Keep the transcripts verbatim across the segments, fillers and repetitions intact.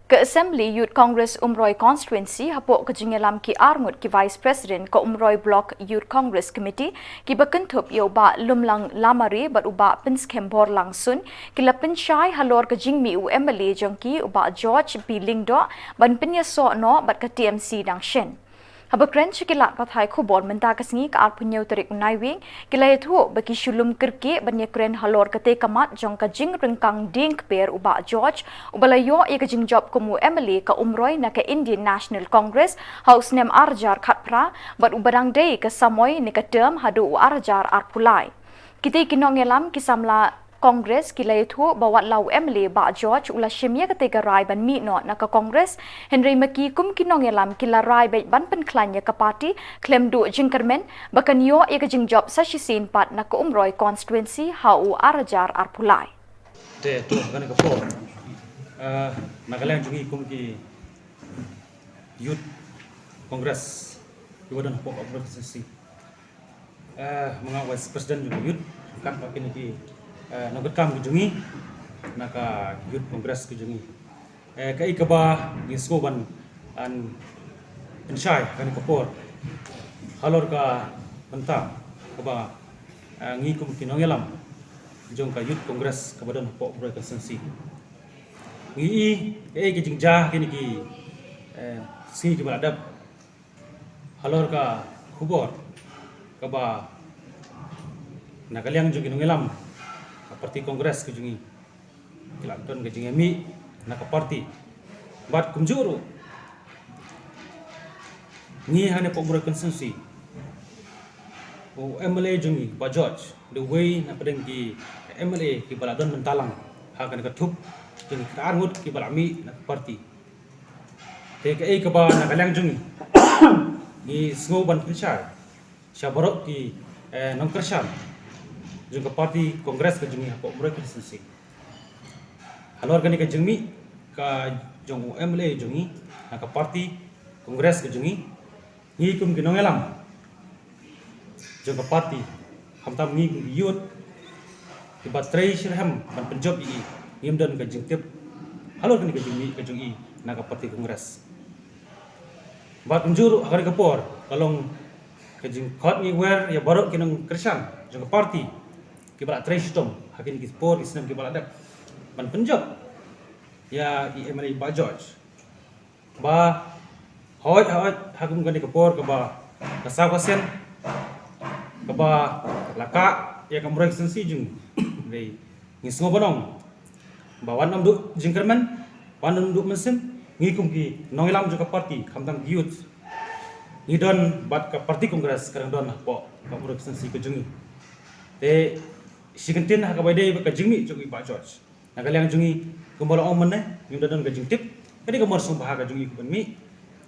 Ka Assembly Youth Congress Umroi Constituency hapoh ka jingïalam ki arngut ki Vice President ka Umroi Block Youth Congress Committee, kiba kynthup ïa u Bah Lumlang Lamare bad u Bah Pynskhem Borlang Sun, ki la pynshai halor ka jingmih u M L A jong ki u Bah George B Lyngdoh ban pynïasoh noh bad ka T M C dang shen. Haba kren sha ki lad pathai khubor mynta ka sngi ka arphew hynñiew tarik u Naiwieng, ki la ïathuh ba ki shu lum kyrkieh ban ïakren halor katei ka mat jong ka jingryngkang dieng kper u Bah George, uba la ïoh ïa ka jingjop kum u M L A ka Umroi na ka Indian National Congress ha u snem ar hajar khatphra, bad uba dang dei ka samoi ne ka term haduh u ar hajar arphew lai. Kitei ki nongïalam ki samla Congress ki la ïathuh ba wat la u M L A Bah George u la shim ïa katei ka rai ban mih noh na ka Congress, hynrei ma ki kum ki nongïalam ki la rai beit ban pynkhlaiñ ïa ka party khlem duh jingkyrmen ba kan ïoh ïa ka jingjop sa shisien pat na ka Umroi constituency ha u ar hajar arphew lai. Te to kane ka por, eh, na ka liang jong ngi kum ki Youth Congress kiba don hapoh ka Umroi constituency, eh, ma nga Vice President jong ka Youth, kan ka kine ki, eh, nongkyrkam ki jong ngi na ka Youth Congress ki jong ngi. Eh, kaei kaba ngi sngew ban, an, pynshai kane ka por halor ka bynta kaba, eh, ngi kum ki nongïalam jong ka Youth Congress kaba don hapoh Umroi constituency, ngi i kaei ka jingjia kine ki, eh, sngi kiba la dep halor ka khubor kaba na ka liang jong ki nongïalam ka party Congress ka jong ngi ki la don ka jingïamih na ka party. Bad kumjuh ruh ngi hangne hapoh Umroi constituency, u M L A jong ngi Bah George dei uwei na pdeng ki M L A kiba la don bynta lang ha kane ka thup jong ki khatar ngut kiba la mih na ka party. Te kaei kaba na ka liang jong ngi, ngi sngew ban pynshai sha baroh ki, eh, nongkyrshan jong ka party Congress ka jong ngi hapoh Umroi constituency halor kane ka jingmih ka jong u M L A jong ngi na ka party Congress ka jong ngi. Ngi kum ki nongïalam jong ka party, khamtam ngi kum ki youth kiba trei shitrhem ban pynjop ïa i, ngim don ka jingtip halor kane ka jingmih ka jong i na ka party Congress. Bad kumjuh ruh ha kane ka por ka long ka jingkhot ngi wer ïa baroh ki nongkyrshan jong ka party kiba la trei shitom ha kine ki por ki snem kiba la dep ban pynjop ïa i M L A Bah George. Ba hoi hoi ha kum kane ka por kaba ka saw ka sien kaba la kah ïa ka Umroi constituency jong ngi, ngi sngew ban ong ba wat nym duh jingkyrmen, wat nym duh mynsiem. Ngi kum ki nongïalam jong ka party, khamtam ki youth, ngi don bad ka party Congress ka dang don hapoh ka Umroi constituency ka jong ngi. Te shi kyntien ha kaba ïadei bad ka jingmih jong i Bah George, na ka liang jong ngi kumba la ong mynne, ngim da don ka jingtip. Ka dei ka mon sngewbha ka jong ngi ka ban mih.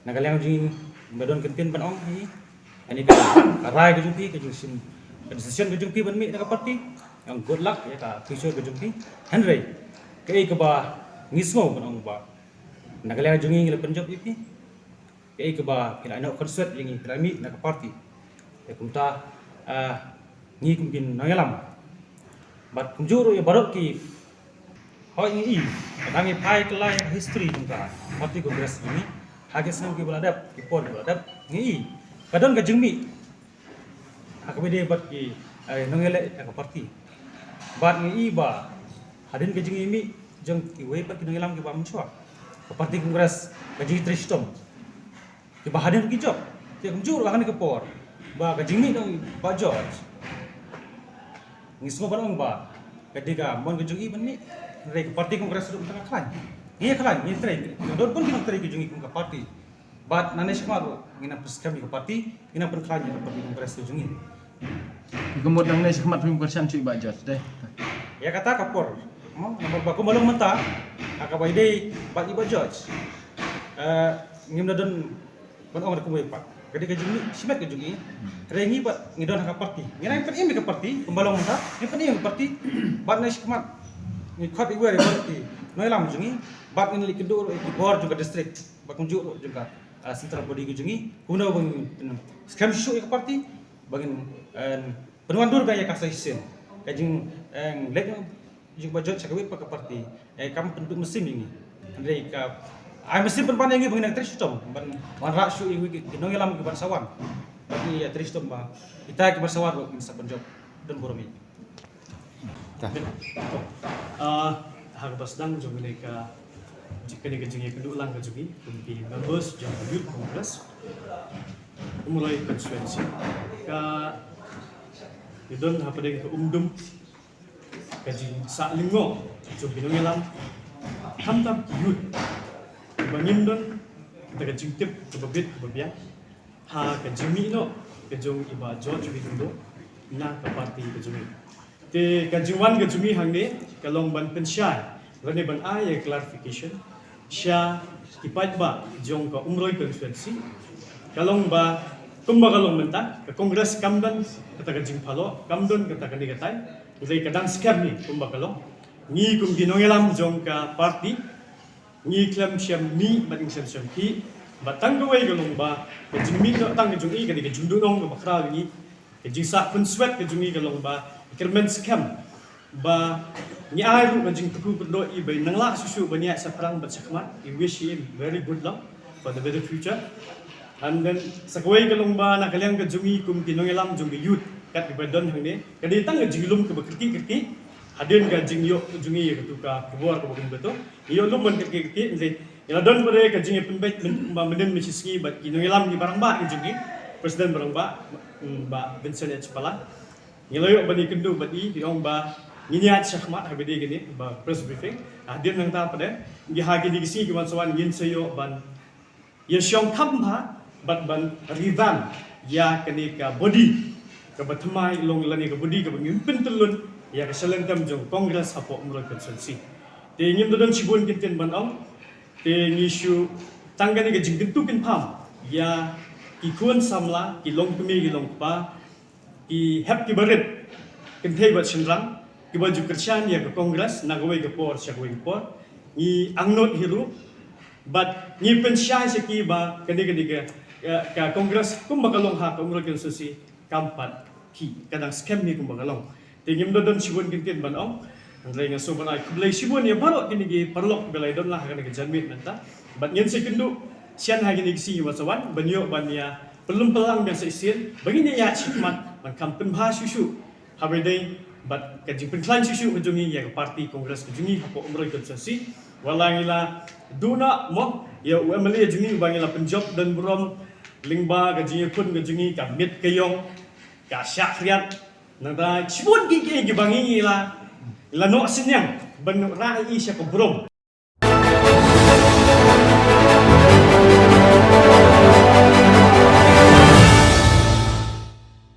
Na ka liang jong ngi ngim da don ka ktien ban ong hi, kane ka rai ka jong phi, ka jingshim, ka decision ka jong phi ban mih na ka party. Ong good luck ïa ka future ka jong phi. Hynrei kaei kaba ngi sngew ban ong ba na ka liang jong ngi ngi la pynjop ïa phi. Kaei kaba phi la ïoh constitute ïa ngi, phi la mih na ka party. Te kumta, ah, ngi kum ki nongïalam bad kumjuh ruh ïa baroh ki, hoi ngi i, ka dang ïa phai kylla ïa ka history jong ka party Congress jong ngi ha ki snem kiba la dep, ki por kiba la dep, ngi i ka don ka jingmih ha kaba ïadei bad ki, eh, nongïaleh ka party. Bad ngi i ba hadien ka jingmih jong kiwei pat ki nongïalam kiba mynshuwa, ka party Congress ka jingtrei shitom kiba hadien ki jop. Te kumjuh ruh ha kane ka por ba ka jingmih jong Bah George, ngi sngew ban ong ba ka dei ka mon ka jong i ban mih. Hynrei ka party Congress ruh mynta ka khlaiñ, ngi khlaiñ, ngi trei, ka don bun ki nongtrei ka jong ngi kum ka party. Bad nangne shakhmat ruh ngin nang pynskhem ïa ka party, ngin nang pynkhlaiñ ïa ka party Congress ka jong ngi. Ka mut nangne shakhmat phim kyrshan shuh ïa i Bah George, dei? Ïa kata ka por, mo, namar ba kumba long mynta ha kaba ïadei bad i Bah George, eh, ngim da don ban ong da kumwei pat. Ka dei ka jingmih shimet ka jong i. Hynrei ngi pat ngi don ha ka party, ngi nang pynim ïa ka party. Kumba long mynta ngi pynim ïa ka party. Bad nangne shakhmat ngi khot ïa wer ïa ki nongïalam jong ngi, bad ngin leit kynduh ruh ïa ki bor jong ka district bad kumjuh ruh jong ka, ah, central body ka jong ngi, kumno ba ngin pynskhem shuh ïa ka party, ba ngin, eh, pynwandur biang ïa ka sa shisien. Ka jing, eh, leit jong Bah George sha kawei pat ka party, eh, kam pynduh mynsiem ïa ngi. Hynrei ka, Ai mynsiem pynban ïa ngi ba ngin ïa trei shitom ban wanrah shuh ïa ngi ki nongïalam kiban sa wan. Bad ngi ïa trei shitom ba kita kiban sa wan ruh ngin sa pynjop. Don burom ïa ngi. Ah, ha kaba sdang jong kane ka, kane ka jingïakynduh lang ka jong ngi kum ki members jong ka Youth Congress Umroi constituency, ka, ka don hapdeng ka umdum ka jingsah lyngngoh jong ki nongïalam, khamtam ki youth, ba ngim don kata ka jingtip kaba bit kaba biang ha ka jingmih noh ka jong i Bah George W Lyngdoh na ka party ka jong ngi. Te ka jingwan ka jong ngi hangne ka long ban pynshai lane ban ai ïa clarification sha ki paidbah jong ka Umroi constituency. Ka long ba kumba ka long mynta, ka Congress kam don kata ka jingphalok, kam don kata kane katai. Hynrei ka dang skhem hi kumba ka long. Ngi kum ki nongïalam jong ka party ngi khlem shym mih bad ngi khlem shym khih. Bad tang kawei ka long ba ka jingmih noh tang ka jong ngi, ka dei ka jingduhnong kaba khraw ïa ngi. Ka jingsah pynswet ka jong ngi ka long ba kyrmen skhem ba ngi ai ruh ka jingkyrkhu kyrdoh ïa i Bah Nanglah shuh shuh ban ïaid shaphrang bad shakhmat. I wish him very good luck for the very future. And then sa kawei ka long ba na ka liang ka jong ngi kum ki nongïalam jong ka youth, kat kiba don hangne, ka dei tang ka jinglum kaba kyrkieh kyrkieh. Hadien ka jingïoh ka jong ngi ïa katu ka khubor kaba kum katu, ngi ïoh lum ban kyrkieh kyrkieh. Hynrei ngi la don pat de ka jingïapynbeit myn-, ba mynhynnin mynshisngi bad ki nongïalam kiba rangbah ka jong ngi, President ba rangbah, mm, Bah Vincent H Pala. Ngi la ïoh ban ïakynduh bad i, i ong ba ngin ïaid shakhmat ha kaba ïadei kane ba press briefing. Hadien nangta pat de, ngi ha kine ki sngi kiban sa wan ngin sa ïoh ban ïashong kham bha bad ban revamp ïa kane ka body kaba thymmai long lane ka body kaba ngin pyntyllun ïa ka shalynter jong Congress hapoh Umroi constituency. Te ngim da don shibun ki ktien ban ong. Te ngi shu tang kane ka jingkyntu kynpham ïa ki khun samla, ki longkmie ki longkpa, ki hep ki barit, kynthei bad shynrang, kiba ju kyrshan ïa ka Congress na kawei ka por sha kawei ka por. Ngi angnud hi ruh bad ngi pynshai sha ki ba kane, kane ka, ka, ka Congress kumba ka long ha ka Umroi constituency kam pat khih, ka dang skhem hi kumba ka long. Te ngim da don shibun ki ktien ban ong. Hynrei nga sngewbha ban ai khublei shibun ïa baroh kine ki paralok kiba la ïadon lang ha kane ka janmiet mynta. Bad ngin sa ïakynduh shen ha kine ki sngi kiban sa wan ban ïoh ban ïa pynlum pynlang biang sa shisien ba ngin ïa ïaid shakhmat ban kham pynbha shuh shuh ha kaba ïadei bad ka jingpynkhlaiñ shuh shuh ka jong ngi ïa ka party Congress ka jong ngi hapoh Umroi constituency. Wat la ngi la duh noh mo ïa u MLA jong ngi uba ngi la pynjop don burom lyngba ka jingïakhun ka jong ngi, ka miet ka ïong, ka shah khriat, nangta shibun kiei kiei kiba ngi la, la noh synñiang ban rah ïa i sha ka burom.